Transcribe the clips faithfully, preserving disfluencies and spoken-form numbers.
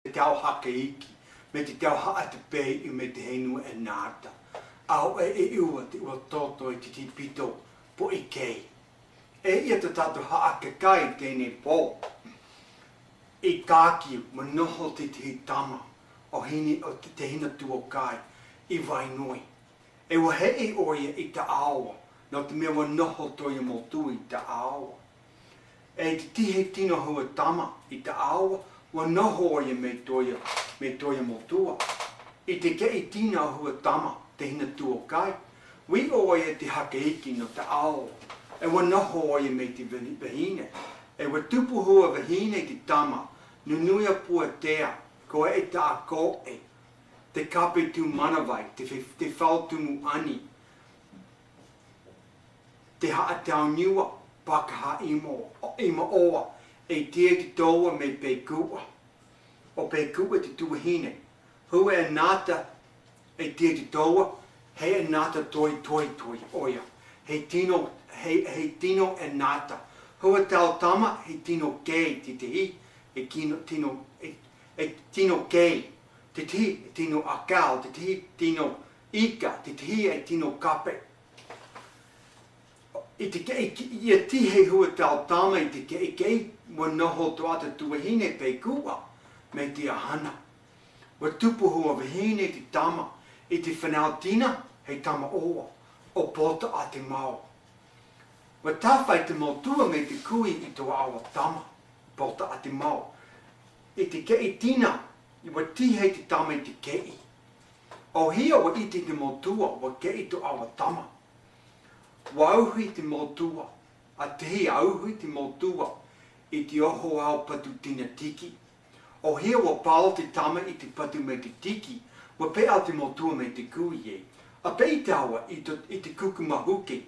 te tau hakaiki, mai te tau haʻapeʻapeʻa, mai te henua ʻEnata. ʻAore e ʻua te uatoto i te tiʻi pito poʻi kei. E ia tā tātou haʻakakai i teie nei pō. I Kākiu, ʻua noho te, te tama, ʻo Hine, ʻo te, te Hinatuakai, i Vainui. E ʻua heʻe ʻoia i Taʻaoa, nō te mea ʻua noho tō ia motu i Taʻaoa. E te tihi tino hua tama i Taʻaoa, ʻua noho ʻoia mai tō ia, mai tō ia motu. I te keʻi tino hua tama, te Hinatuakai, ʻua ʻoia te hakaiki nō Taʻaoa, e ʻua noho ʻoia mai te vahine, vahine. E ʻua tupu hua vahine i te tama, Nunuiapuatea, ko e taʻa koʻe, te kape tū manavai, te fe-, te fau tumu ani, te haʻatauniua, Pākaha Imo-, Imoʻoa, e tiʻa te toa mai Peikuʻa. ʻO Peikuʻa te tuahine. Hua ʻEnata, e tiʻa te toa, he ʻEnata toitoitoi ʻoia. He tino, he, he tino ʻEnata. Hua tautama, he tino kei, te tihi, e tino, tino, e, e tino kei. Te tihi, e tino ʻākau, te tihi, tino ika, te tihi, e tino kape. I te keʻi, i, ʻia tihi hua tautama i te keʻikeʻi, ʻua noho tō ʻata tuahine Peikuʻa, mai te ʻahana. ʻUa tupu hua vahine te tama, i te fānau tina, he tamaʻoa, ʻo Pōtaʻatemao. ʻUa tāfai te motu mai te kui i tō ʻaua tama, Pōtaʻatemao. I te keʻi tina, ʻua tihi te tama i te keʻi. ʻOhia ʻua ʻite te motu, ʻua keʻi tō ʻaua tama. ʻUa uhi te motu, ʻa tahi ʻua uhi te motu, i te oho ʻaua patu tina tiki. ʻOhia ʻua pao te tama i te patu mai te tiki, ʻua peʻa te motu mai te kui ē. ʻA peʻa tāua i to-, i te kuku mahuke,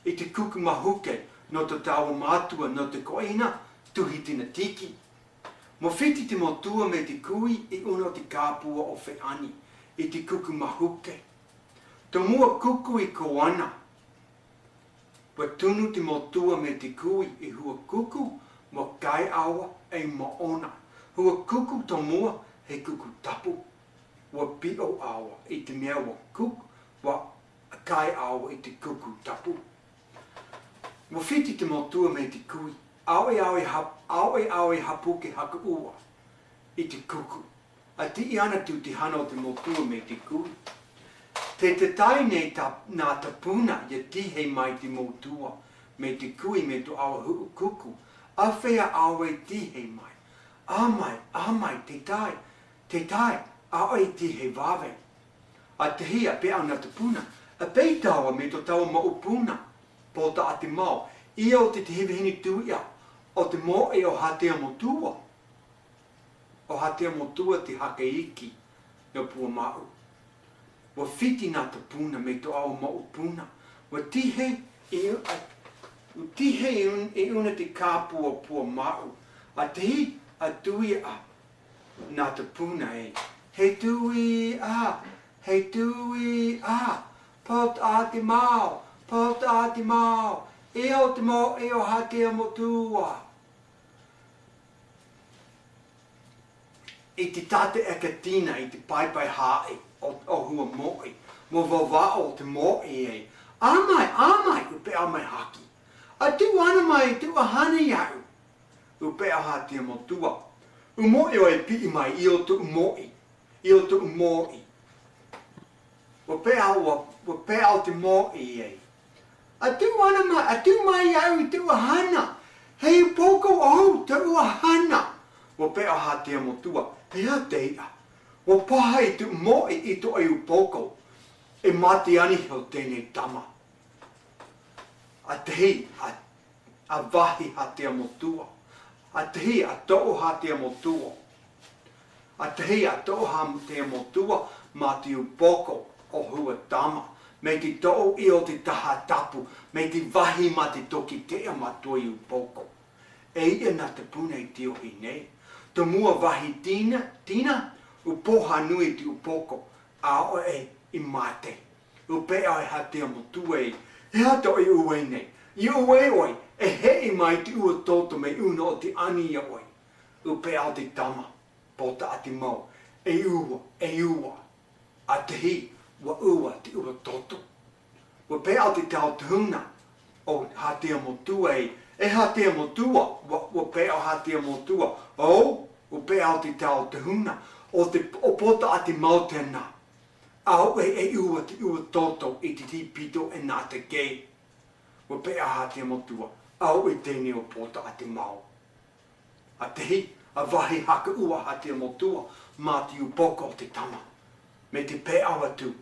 i te kuku mahuke, nō tō tāua mātua, nō te koʻina, tuhi tina tiki. ʻUa fiti te motu mai te kui i ʻōna o te kāpua ʻo Feani, i te kuku mahuke. Toʻomua kuku i kō ana. ʻUa tunu te motu mai te kui i hua kuku, ʻua kai ʻaua ei moʻona. Hua kuku toʻomua, he kuku tapu. ʻUa piʻo ʻaua, i te mea ʻua kuku, ʻua kai ʻaua i te kuku tapu. ʻUa fiti te motu mai te kui, ʻaore ʻaore hap-, ʻaore ʻaore hapuke haku ua, i te kuku. ʻA tiʻi ana tū te hana o te motu mai te kui. Te taitai nei tā, nā Tapuna, ʻia tihi mai te motu, mai te kui, mai tō ʻaua huʻu kuku, āfea ʻaua e tihi mai. ʻA mai, ʻa mai, taitai, taitai, ʻaore e tihi vave. ʻA tahi ʻua peʻa nā Tapuna, ʻa peʻa tāua mai tō tāua moʻopuna, Pōtaʻatemao, ʻia ʻo te tihi vahine tuiʻa, ʻo te moʻe o Hatea Motua. ʻO Hatea Motua te hakaiki nō Puamaʻu. ʻUa fiti nā Tapuna mai tō ʻaua moʻopuna. ʻUa tihi i, ʻua tihi i ʻōn-, i ʻōna te kāpua o Puamaʻu. ʻA tahi ʻua tuiʻa nā Tapuna ē. He tuiʻa, he tuiʻa, Pōtaʻatemao, Pōtaʻatemao, ʻia ʻo te moʻe o Hatea Motua. I te tātaʻi ʻakatina, i te paepae haʻi o, o hua moʻe, ʻua vavaʻo te moʻe ē. ʻA mai, ʻa mai, ʻua peʻa mai haki. ʻA tuʻu ana mai, tuʻu ʻahana iāʻu. ʻUa peʻa Hatea Motua. ʻUa moʻe ʻoe e piʻi mai i ʻō tōʻu moʻe. I ʻō tōʻu moʻe. ʻUa peʻa, ʻua, ʻua peʻa ʻo te moʻe ē. ʻA tuʻu ana mai, ʻa tuʻu mai iāʻu i tuʻu ʻahana. He upoko ʻoe tuʻu ʻahana. ʻUa peʻa Hatea Motua. E aha te iʻa? ʻUa paha i tuʻu moʻe i tō ʻoe upoko. E mate ani hoʻi teie tama. ʻA tahi, ʻa ʻA vahi Hatea Motua. ʻA tahi, ʻa toʻo Hatea Motua. ʻA tahi, ʻa toʻo Hatea Motua, mā te upoko o hua tama. Mai te toʻo i ʻō te taha tapu, mai te vahi mā te toki teʻa mā tō ia upoko. E iʻa nā Tapuna i te ohi nei. Toʻomua vahi tina, tina, ʻua pōhā nui te upoko, ʻaore i mate. ʻUa peʻa e Hatea Motua ē, e aha tō ʻoe ʻuē nei? ʻIa ʻuē ʻoe, e heʻe mai te ua toto mai ʻōna o te ani iā ʻoe. ʻUa peʻa te tama. Pōtaʻa te mau, e ua, e ua. ʻA tahi, ʻua ua te ua toto. ʻUa peʻa ʻo te tautehuna, ʻo Hatea Motua ē, e Hatea Motua, ʻua, ʻua peʻa ʻo Hatea Motua, ʻo, ʻua peʻa ʻo te tautehuna, ʻo te, ʻo Pōtaʻa te mau tēnā. ʻAore e ua te ua toto i te tahi pito e nā te kē. ʻUa peʻa Hatea Motua, ʻaore teie nei ʻo Pōtaʻa te mau. ʻA tahi, ʻa vāhi haka ua Hatea Motua, mā te upoko o te tama. Mai te peʻa atu.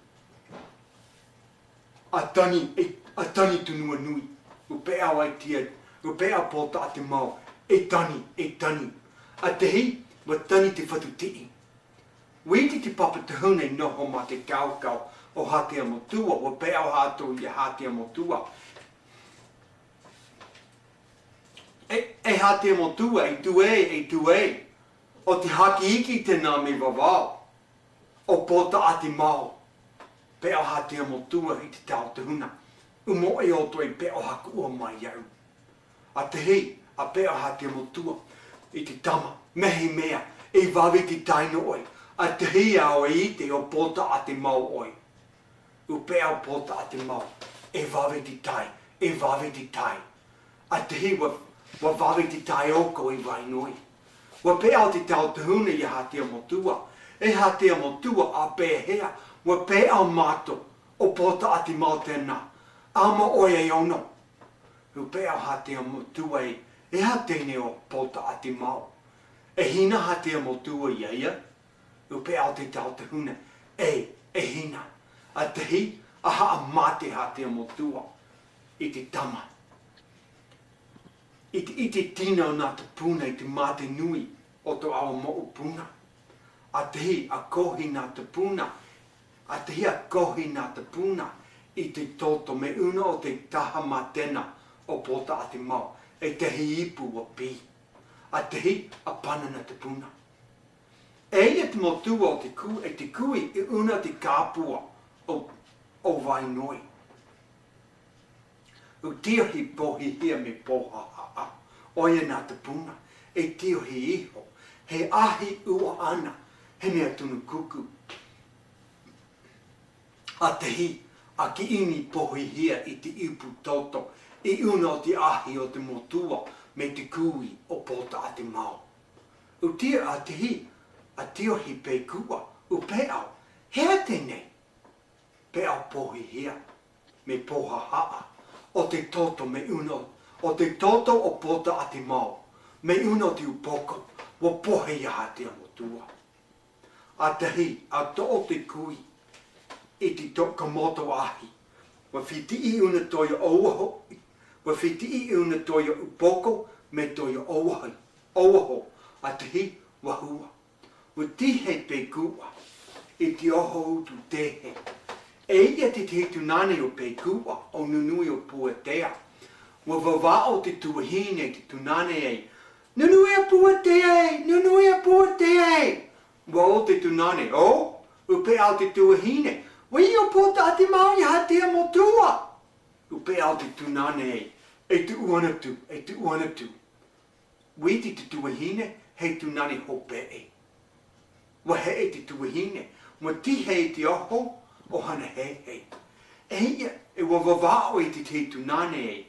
ʻA tani, e, ʻa tani Tunuanui. ʻUa peʻa ʻo Aitia, ʻua peʻa Pōtaʻa te mau, e tani, e tani. ʻA tahi, ʻua tani te Fatu Tiʻi. ʻUa iti te papa tahuna i noho mā te kaukau ʻo Hatea Motua, ʻua peʻa ʻo Hatea, ia Hatea Motua. E, e Hatea Motua, e tū ē, e tū ē. ʻO te haki iki tēnā mai vavao. ʻO Pōtaʻa te mau. Peʻa ʻo Hatea Motua i te tautehuna. ʻUa moʻe ʻoutou i peʻa ʻo haka ua mai iāʻu. ʻA tahi, ʻa peʻa ʻo Hatea Motua i te tama. Mea hia mea, e vave te tai nō ʻoe. ʻA tahi ʻaore i ʻite ʻo Pōtaʻa te mau ʻoe. ʻUa peʻa ʻo Pōtaʻa te mau, e vave te tai, e vave te tai. ʻA tahi ʻua, ʻua vave te tai ʻoukou i vai noa. ʻUa peʻa ʻo te tautehuna ia Hatea Motua, e Hatea Motua ʻa pēhea, ʻua peʻa ʻo mātou, ʻo Pōtaʻa te mau tēnā, ʻa mau ʻoe e ono. ʻUa peʻa ʻo Hatea Motua ē, e aha teie nei ʻo Pōtaʻa te mau. E hina Hatea Motua ia ia, ʻUa peʻa ʻo te tautehuna, e, e hina. ʻA tahi, ʻa haʻamātā Hatea Motua i te tama. I te, i te ʻite tino nā te puna i te mate nui o tō ʻoe mau puna. ʻA tahi, ʻa kohi nā te puna. ʻA tahi, ʻa kohi nā te puna i te toto mea ʻuna ʻo te taha mātena ʻo Pōtaʻa te mau, e tahi ipu ʻua pī. ʻA tahi, ʻa pana nā te puna. E ia te motu o te kui, e te kui, i ʻuna te kāpua ʻo, ʻo vai noa. ʻUa tiohi poʻihia mai Pōhahaʻa, ʻoia nā te puna, e tiohi iho, he ʻahi ua ʻana, he mea tunu kuku. ʻA tahi, ʻa kiʻini poʻihia i te ipu toto, i ʻuna o te ʻahi o te motu, mai te kui ʻo Pōtaʻa te mau. ʻUa tiohi, ʻa tahi, ʻa tiohi peikuʻa, ʻua peʻa, he aha teie nei? Peʻa poʻihia, mai Pōhahaʻa, ʻo te toto mai ʻuna, ʻo te toto ʻo Pōtaʻa te mau, mai ʻuna o te upoko, ʻua pohe ia Hatea Motua. ʻA tahi, ʻa toʻo te kui, i te to-, ka motu ʻahi. ʻUa fiti i ʻuna toia ʻauaho, ʻua fiti i ʻuna toia upoko, mai toia ʻauaho, ʻauaho, ʻa tahi, ʻua hua. ʻUa tihe peikuʻa, i te oho utu tehe. E ia te tahi tūnane o peikuʻa, ʻo Nunui-ʻo-Puatea. ʻUa vavaʻo te tuahine i te tūnane ē, Nunui-ʻo-Puatea ē, Nunui-ʻo-Puatea ē. ʻUa ʻō te tūnane, ʻo, ʻua peʻa te tuahine, ʻua ʻī ʻo Pōtaʻa te mau ia Hatea Motua. ʻUa peʻa te tūnane ē, e tuʻu ana atu, e tuʻu ana atu. ʻUa ʻite te tuahine, he tūnane hopeʻa. ʻUa heʻe te tuahine, ʻua tihe i te oho, ʻo hana hehe. E ia, e ʻua vavaʻo i te tahi tūnane ē,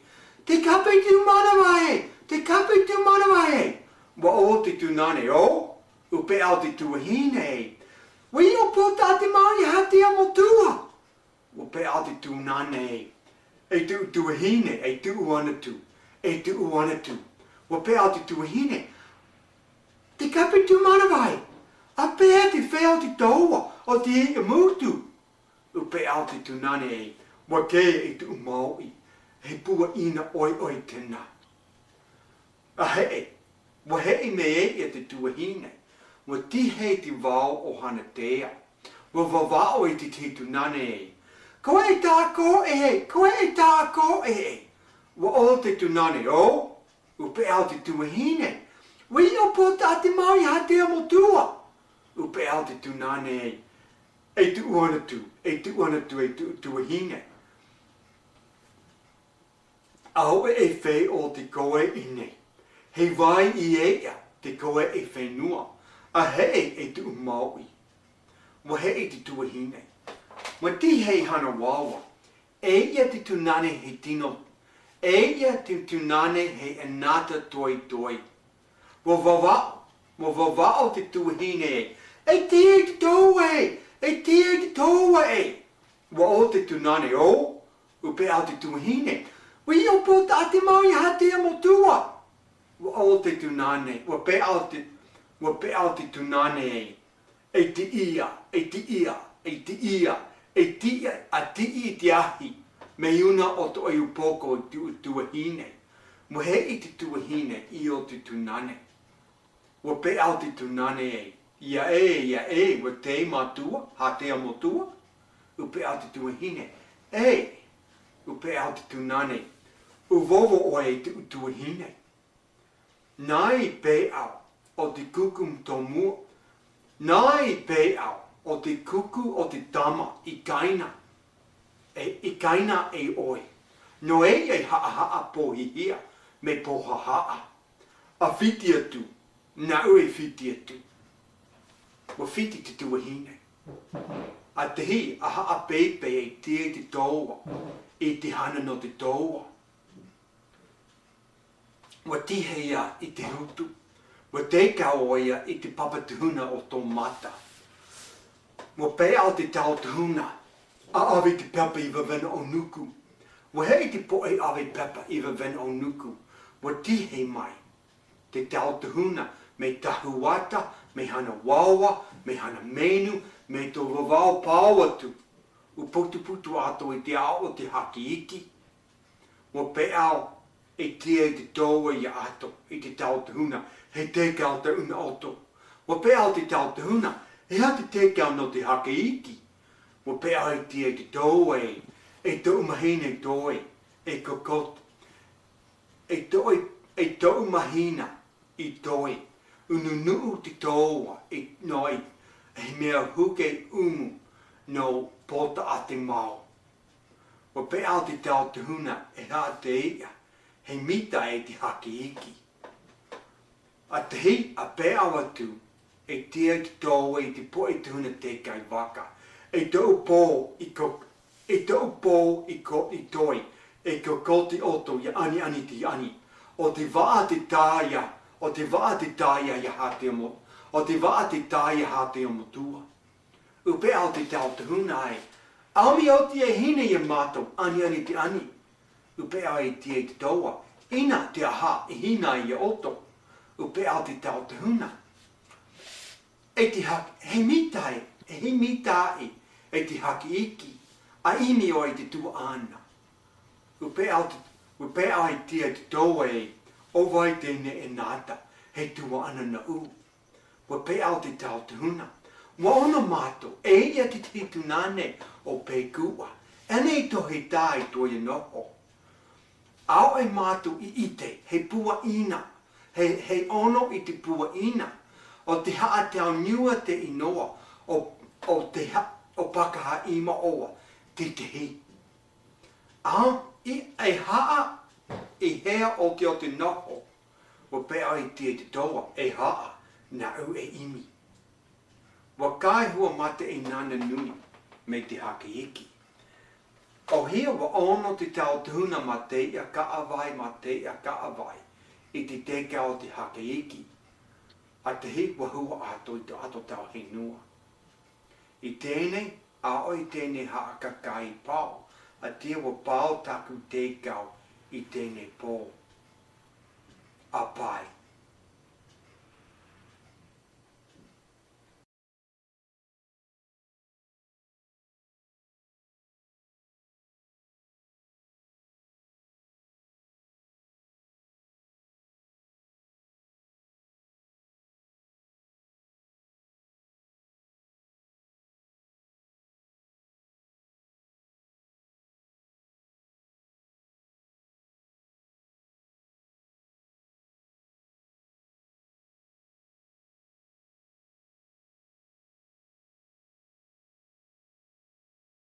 te kape tū manava ē, te kape tū manava ē. ʻUa ʻō te tūnane, ʻo, ʻua peʻa te tuahine ē, ʻua ʻī ʻo Pōtaʻa te mau ia Hatea Motua. ʻUa peʻa te tūnane ē, e tuʻu tuahine, e tuʻu ana atu, e tuʻu ana atu. ʻUa peʻa te tuahine, te kape tū manava ē, ʻa peʻa te fea o te toa, o te iʻa mūtu. ʻUa peʻa te tūnane ē, ʻua kē e tuʻu māuʻi, he puaʻina ʻoiʻoi tēnā. ʻA heʻe, ʻua heʻe mai e ia te tuahine, ʻua tihe i te vao ʻo hana tea. ʻUa vavaʻo i te tahi tūnane ē, ko ē tā koe ē, ko ē tā koe ē. ʻUa ʻō te tūnane, ʻo, ʻua peʻa te tuahine, ʻua ʻī ʻo Pōtaʻa te mau ia Hatea Motua. ʻUa peʻa te tūnane ē, e tuʻu ana atu, e tuʻu ana atu, e tuʻu tuahine. ʻAore e feiʻo te koeʻi nei, he vai i ʻō ia te koeʻi fenua, A heʻe e tuʻu māuʻi. Ua heʻe te tuahine. Ua tīhei hana vāvā. E ia te tūnane he tino. E ia te tūnane he ʻenata toitoi. Ua vavaʻo, ua vavaʻo te tuahine e. E tīa i te toa e, e tīa i te toa e. Ua ʻō te tūnane, ʻō, ʻua peʻao te tuahine. Ua ʻō pō taʻati mau i hatea motua. Ua ʻō te tūnane, ua peʻao te, ua peʻao te tūnane e. E tiʻia, e tiʻia, e tiʻia, e tiʻia, a tiʻi i te ahi. Mea ʻuna ʻo tō ʻoe upoko i te tuahine. Ua heʻe te tuahine i ʻō te tūnane. Ua peʻao te tūnane e. Ia e, ia e, ua tei mātua, hatea motua. ʻUa peʻao te tuahine. E, ʻua peʻao te tūnane. ʻUa vovo ʻoe i te tuahine. Nā i peʻao o te kuku tōmua. Nā i peʻao o te kuku o te tama i kaina. E, i kaina e ʻoe. Nō ʻeia i haʻahaʻa pōhihia, mea pōhahaʻa. A fiti atu, nā ʻoe e fiti atu. Ua fiti te tuahine. A tahi, a haʻapēpē e tīa i te toa, i te hana nō te toa. Ua tīhei ia i te hutu. Ua tei kau ʻoia i te papa tuhuna o tō mata. Ua peʻao te tau tuhuna, a ʻave te pepa i vavena o Nuku. Ua heʻe te poʻe ʻave pepa i vavena o Nuku. Ua tīhei mai te tau tuhuna, mea tahuata, mea hana vāvā, mea hana menu, mea tō vavao pao atu. ʻUa putuputu atoʻa i te ao o te haki iki. Ua peʻao e tīa i te toa ia atoʻa, i te tau tuhuna, he tei kau te una ʻoto. Ua peʻao te tau tuhuna, e aha te tei kau nō te haki iki. Ua peʻao e tīa i te toa e, e toʻu mahina i toe, e kokoti. E toʻu, e toʻu mahina i toe, ʻua nunuʻu te toa, e, nō e, he mea huke ʻumu, nō pōtaʻa te mao. Ua peʻao te tau tuhuna, e aha te iʻa, he mita e te haki iki. A tahi, a peʻao atu, e tīa i te toa i te poʻe tuhuna tei kai vaka. E toʻu pō i ko, e toʻu pō i ko, i toe, e kokoti ʻoto ia ʻaniʻani te ani. ʻO te vaʻa te taea, ʻo te vaʻa te taea ia hatea mo, ʻo te vaʻa te taea ia hatea motua. ʻUa peʻao te tau tuhuna e. ʻAumi oti e hina ia mātou, ʻaniʻani te ani. ʻUa peʻao e tīa i te toa. Ina te aha, e hina ia ʻoto. ʻUa peʻao te tau tuhuna. E te haki, he mita e, he mita e, e te haki iki. A ʻimi ʻoe i te tuaʻana. ʻUa peʻao te, ʻua peʻao e tīa i te toa e, ʻo vai teie e nata, he tuaʻana nōʻu. Ua peʻao te tau tuhuna. Ua ono mātou, e ia te tahi tūnane o Pēkua. ʻEne i tohe tā i toia noho. ʻAore mātou i ʻite, he puaʻina, he, he ono i te puaʻina. ʻO te haʻatau niua te inoa, ʻo, ʻo te ha, ʻo Pākaha i Maʻoa, te tahi. A, i, e haʻa, i hea o te, o te noho. Ua peʻao e tīa i te toa, e haʻa, nāʻu e ʻimi. Ua kaihua mataʻeinaʻa nui, mai te haki iki. ʻOhia ua ono te tau tuhuna mā teie kaʻavai, mā teie kaʻavai, i te teka o te haki iki. A tahi ua hua atoʻa i tō, atoʻa tau henua. I teie nei, ʻaore i teie nei haʻakākā i pau, ʻaita ua pau taku teka i teie nei pō. ʻA pae,